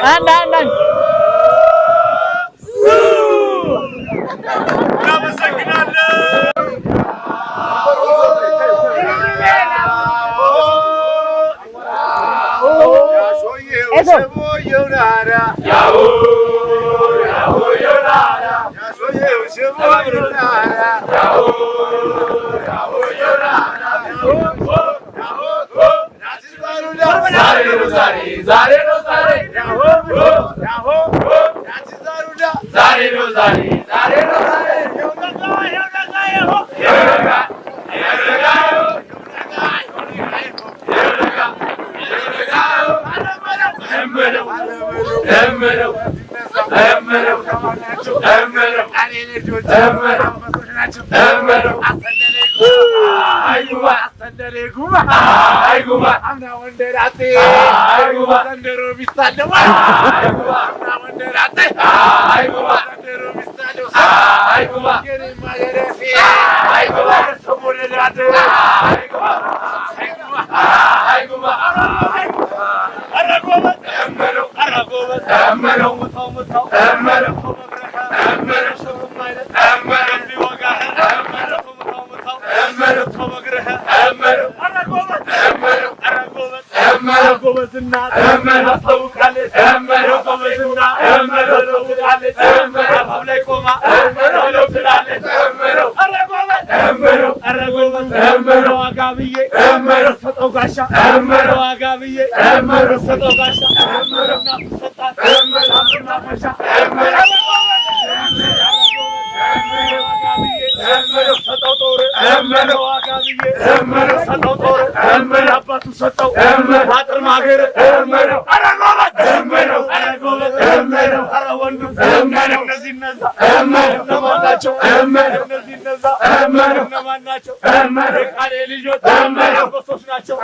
አንድ አንድ አንድ። እናመሰግናለን። ዛሬ ነው ዛሬ፣ ዛሬ ነው ዛሬ። ዛሬ ነው ዛሬ፣ ዛሬ ነው ዛሬ። ሰንደሬ ጉማ። አይ ጉማ። አምና ወንደራቴ። አይ ጉማ። ዘንድሮ ሚስት አለው። አይ ጉማ። አምና ወንደራቴ። አይ ጉማ። ዘንድሮ ሚስት አለው። አይ ጉማ። የኔማ የራሴ። አይ ጉማ። ሰሞኑን አደረ። አይ ጉማ። አይ ጉማ። አይ ጉማ። ኧረ ጎበዝ። ኧረ ጎበዝ። ምተው፣ ምተው። ኧረ ጎበዝ። ኧረ ጎበዝ። ኧረ ጎበዝ እናት። አስታውቃለች። ኧረ ጎበዝ እናት። አስታውቃለች። አፋፍ ላይ ቆማ። ኧረ ጎበዝ። ኧረ ጎበዝ። ዋጋ ብዬ። ሰጠው ጋሻ። ዋጋ ብዬ። ሰጠው ጋሻ። እናቱ ሰጣት። እናቱ ናፈሻ። ሰጠው ጦር። ዋጋ ብዬ። ሰጠው ጦር። አባቱ ሰጠው። አጥር ማገር። ኧረ ጎበዝ። ኧረ ጎበዝ። ኧረ ወንዱ። እነዚህ እነዛ። እነማን ናቸው? እነዚህ እነዛ። እነማን ናቸው? የቃሌ ልጆች። አንበሶች ናቸው።